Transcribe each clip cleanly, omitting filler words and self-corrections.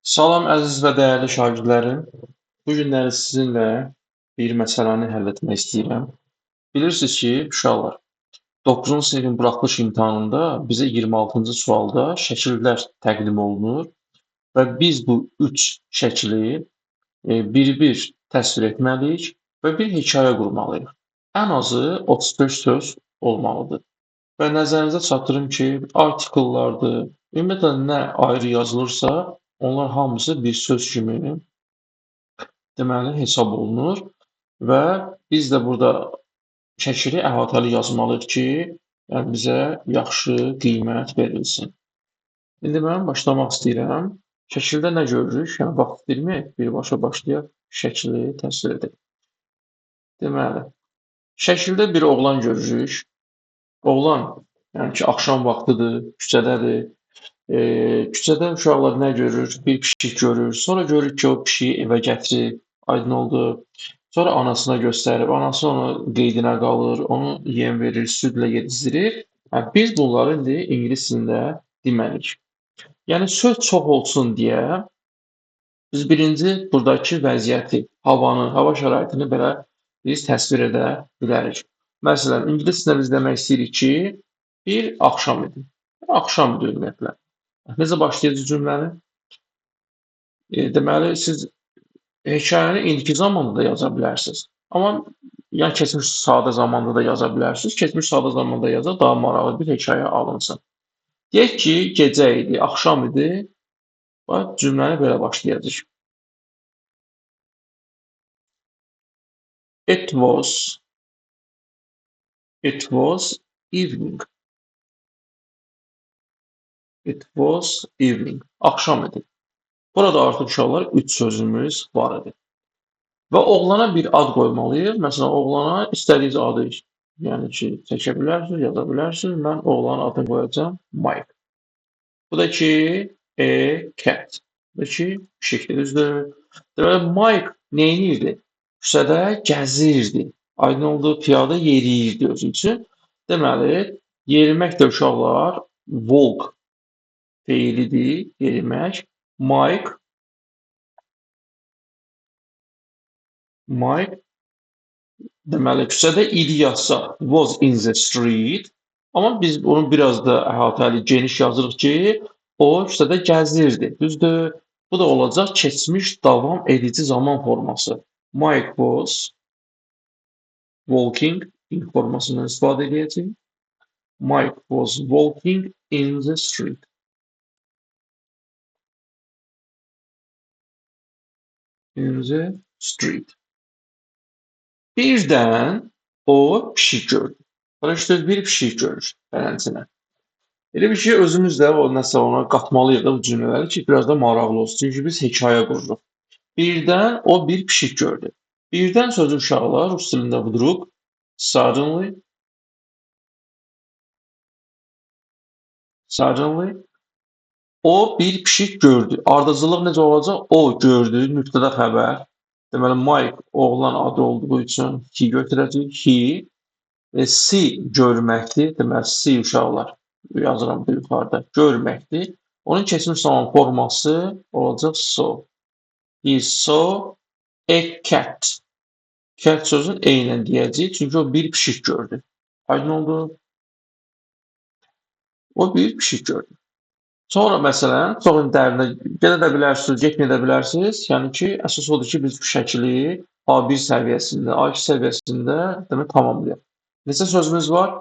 Salam əziz və dəyərli şagirdlərim. Bu günləri sizinlə bir məsələni həll etmək istəyirəm. Bilirsiniz ki, uşaqlar, 9-cu sinifin buraxılış imtahanında bizə 26-cı sualda şəkillər təqdim olunur və biz bu 3 şəkli bir-bir təsvir etməliyik və bir hekayə qurmalıyıq. Ən azı 35 söz olmalıdır. Və nəzərinizə çatdırım ki, artikellardır, ümumiyyətlə nə ayrı yazılırsa, onlar hamısı bir söz kimi deməli hesab olunur və biz də burada şəkili əhatəli yazmalıyıq ki, yəni bizə yaxşı qiymət verilsin. İndi mən başlamaq istəyirəm. Şəkildə nə görürük? Yəni vaxt itirməyək, birbaşa başlayaq, şəkili təsvir edək. Deməli, şəkildə bir oğlan görürük. Oğlan, yəni ki, axşam vaxtıdır, küçədədir. Küçədə uşaqlar nə görür? Bir pişik görür. Sonra görür ki, o pişiyi evə gətirib, aydın oldu. Sonra anasına göstərib, anası onu qeydinə qalır, onu yem verir, südlə yedizdirir. Yəni, biz bunları indi ingilis dilində deməliyik. Yəni, söz çox olsun deyə biz birinci buradakı vəziyyəti, havanı, hava şəraitini belə biz təsvir edə bilərik. Məsələn, ingilis dilində biz demək istəyirik ki, bir axşam idi. Axşam idi ümumiyyətlə. Necə başlayacaq cümləni? Deməli, siz hekayəni indiki zamanda da yaza bilərsiniz. Amma yəni keçmiş sadə zamanda da yaza bilərsiniz. Keçmiş sadə zamanda yazaq, daha maraqlı bir hekayə alınsın. Deyək ki, gecə idi, axşam idi. Bax, cümləni belə başlayacaq. It was evening. It was evening. Axşam idi. Burada artıq uşaqlar 3 sözümüz var idi. Və oğlana bir ad qoymalıyıq. Məsələn, oğlana istədiyiniz adı, yəni ki, çəkə bilərsiniz, yaza bilərsiniz. Mən oğlanın adını qoyacağam Mike. Bu da ki, a cat. Bu da ki, pişikdir, düzdür. Deməli, Mike neynirdi? Küçədə gəzirdi. Aydın oldu, piyada yeriyirdi özü üçün. Deməli, yerimək də uşaqlar walk feilidir, yerimək. Mike, deməli, küçədə idi yazsa, was in the street. Amma biz bunu biraz da əhatəli, geniş yazırıq ki, o küçədə gəzirdi. Düzdür? Bu da olacaq keçmiş davam edici zaman forması. Mike was walking in formasından istifadə edəcəyik. Mike was walking in the street. In the street. Birdən o pişik gördü. Qarışdır, bir pişik görür beləsinə. Elə bir şey özümüz də o nəsə ona qatmalıyıq da bu cümlələri ki, biraz da maraqlı olsun. Çünki biz hekayə qururuq. Birdən o bir pişik gördü. Birdən sözü uşaqlar rus dilində vdrug, suddenly, suddenly o bir pişik gördü. Ardıcıllıq necə olacaq? O gördü, mübtəda xəbər. Deməli, Mike oğlan adı olduğu üçün he götürəcək. He, see görməkdir. Deməli, see uşaqlar, yazıram bu yuxarıda, görməkdir. Onun keçmiş zaman forması olacaq saw. He saw a cat. Cat sözünü e ilə deyəcəyik, çünki o bir pişik gördü. Aydın oldu. O bir pişik gördü. Sonra məsələn, çox dərinə gedə də bilərsiniz, getməyə də bilərsiniz. Yəni ki, əsas odur ki, biz bu şəkili A1 səviyyəsində, A2 səviyyəsində demək tamamlayaq. Neçə sözümüz var?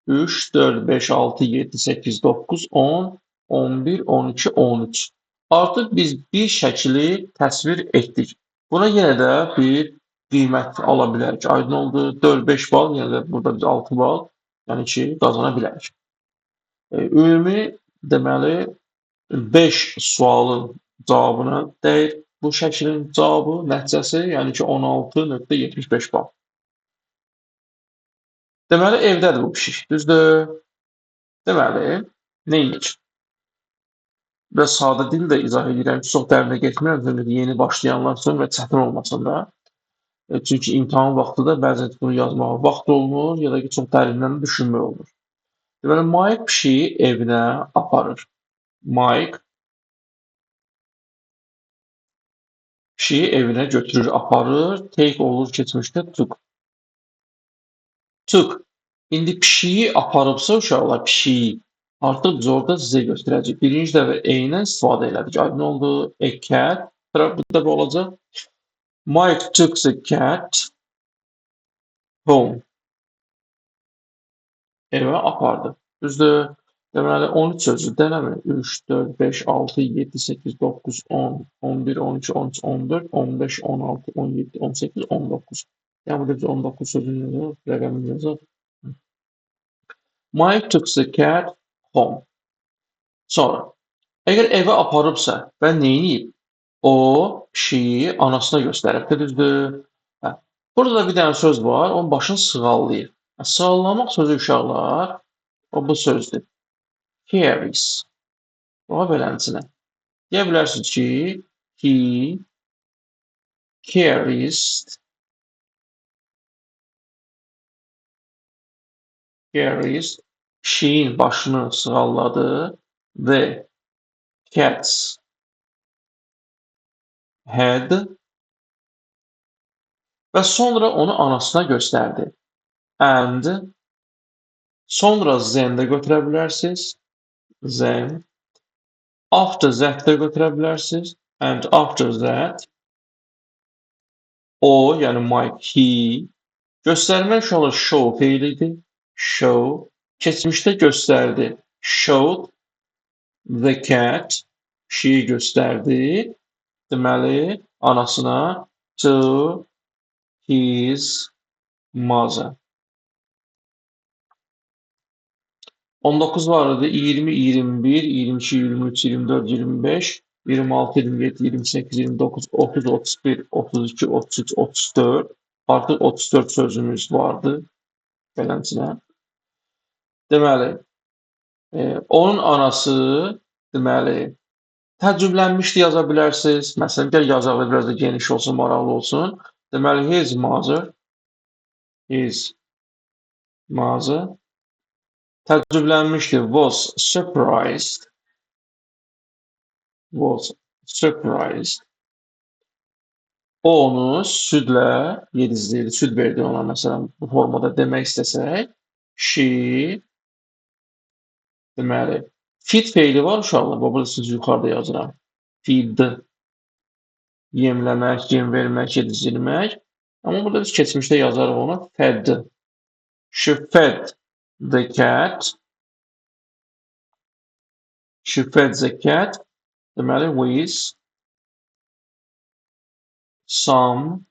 3, 4, 5, 6, 7, 8, 9, 10, 11, 12, 13. Artıq biz bir şəkili təsvir etdik. Buna yenə də bir qiymət ala bilərik. Aydın oldu. 4-5 bal, yenə də burada biz 6 bal, yəni ki, qazana bilərik. Ümumi deməli, 5 sualın cavabına dəyir bu şəklin cavabı, nəticəsi, yəni ki, 16.75 bal. Deməli, evdədir bu pişik, düzdür? Deməli, neynik? Biraz sadə dildə izah edirəm ki, çox dərinə getmirəm, çünki yeni başlayanlar üçün və çətin olmasın da. Çünki imtahan vaxtı da bəzən bunu yazmağa vaxt olmur, ya da ki, çox dərindən düşünmək olmur. Deməli, Mike pişiyi evinə aparır. Mike Pişiyi evinə götürür, aparır. Take olur keçmişdə took. Took. İndi pişiyi aparıbsa uşaqlar, pişiyi artıq biz orada sizə göstərəcəyik. Birinci dəfə A-lə istifadə elədik. Aydın oldu. A cat. Bu dəfə olacaq. Mike took the cat home. Evə apardı. Düzdür? Deməli, 13 sözü denəmir. 3, 4, 5, 6, 7, 8, 9, 10, 11, 12, 13, 14, 15, 16, 17, 18, 19. Yəni, burada biz 19 sözünü yazaq, rəqəmini yazaq. Mike took the cat home. Sonra, əgər evə aparıbsa və neyniyib? O, pişiyi anasına göstərib, düzdür? Hə. Burada da bir dənə söz var, onun başını sığallayır. Sığallamaq sözü uşaqlar, o bu sözdür. Carries. Oha beləsinə. Deyə bilərsiniz ki, he carries pişiyin başını sığalladı the cat's head və sonra onu anasına göstərdi. And sonra then də götürə bilərsiniz. Then after that də götürə bilərsiniz. And after that o, yəni Mike, he göstərmək uşaqlar show feilidir. Show keçmişdə göstərdi. Showed the cat pişiyi göstərdi. Deməli, anasına to his mother. 19 var idi. 20, 21, 22, 23, 24, 25, 26, 27, 28, 29, 30, 31, 32, 33, 34. Artıq 34 sözümüz vardı. Beləsinə. Deməli, onun anası, deməli, təəccüblənmişdi yaza bilərsiniz. Məsələn, gəl yazaq biraz da geniş olsun, maraqlı olsun. Deməli, his mother təəccüblənmişdi. Was surprised. Was surprised. O onu südlə yedizdirdi. Süd verdi ona məsələn bu formada demək istəsək. She deməli feed feili var uşaqlar. Bax, burada siz yuxarıda yazıram. Feed yemləmək, yem vermək, yedizdirmək. Amma burada biz keçmişdə yazarıq ona fed. She fed the cat. She fed the cat. Deməli, with some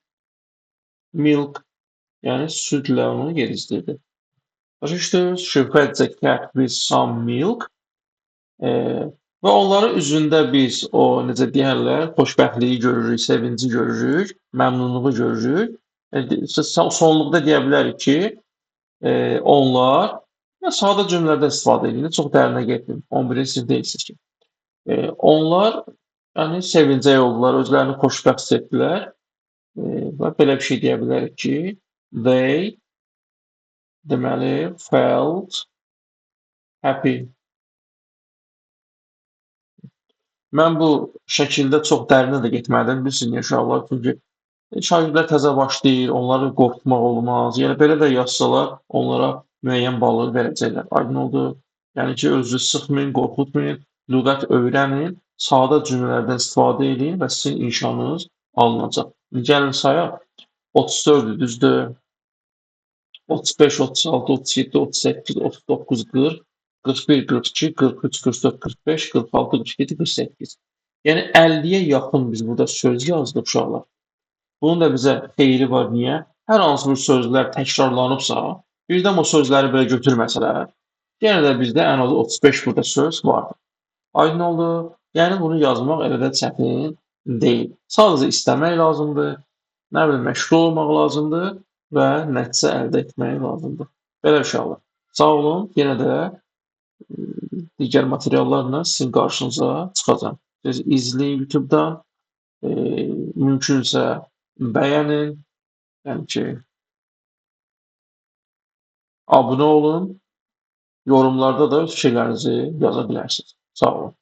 milk. Yəni, südlə onu yedizdirdi. Başa düşdünüz? She fed the cat with some milk. Və onların üzündə biz o, necə deyərlər, xoşbəxtliyi görürük, sevinci görürük, məmnunluğu görürük. Sonluqda deyə bilərik ki, onlar sadə cümlələrdə istifadə edin, çox dərinə getməyim, 11-ci sinif deyilsiniz ki. Onlar yəni, sevincək oldular, özlərini xoşbəxt hiss etdilər və belə bir şey deyə bilərik ki, they deməli, felt happy. Mən bu şəkildə çox dərinə də getmədim, bilirsiniz niyə uşaqlar? Çünki şagirdlər təzə başlayır, onları qorxutmaq olmaz. Yəni, belə də yazsalar, onlara müəyyən balı verəcəklər. Aydın oldu? Yəni ki, özünüzü sıxmayın, qorxutmayın, lüğət öyrənin, sadə cümlələrdən istifadə edin və sizin inşanız alınacaq. Gəlin sayaq. 34-dür, düzdür? 35, 36, 37, 38, 39, 40, 41, 42, 43, 44, 45, 46, 47, 48. Yəni 50-yə yaxın biz burada söz yazdıq uşaqlar. Bunun da bizə xeyri var. Niyə? Hər hansı bir sözlər təkrarlanıbsa, birdən o sözləri belə götürməsələr, yenə də bizdə ən azı 35 burada söz vardır. Aydın oldu? Yəni bunu yazmaq elə də çətin deyil. Sadəcə istəmək lazımdır, nə bilim, məşğul olmaq lazımdır və nəticə əldə etmək lazımdır. Belə uşaqlar. Sağ olun. Yenə də digər materiallarla sizin qarşınıza çıxacağam. Siz izləyin YouTube-dan, mümkünsə bəyənin, yəni ki, abunə olun, yorumlarda da öz fikirlərinizi yaza bilərsiniz. Sağ olun.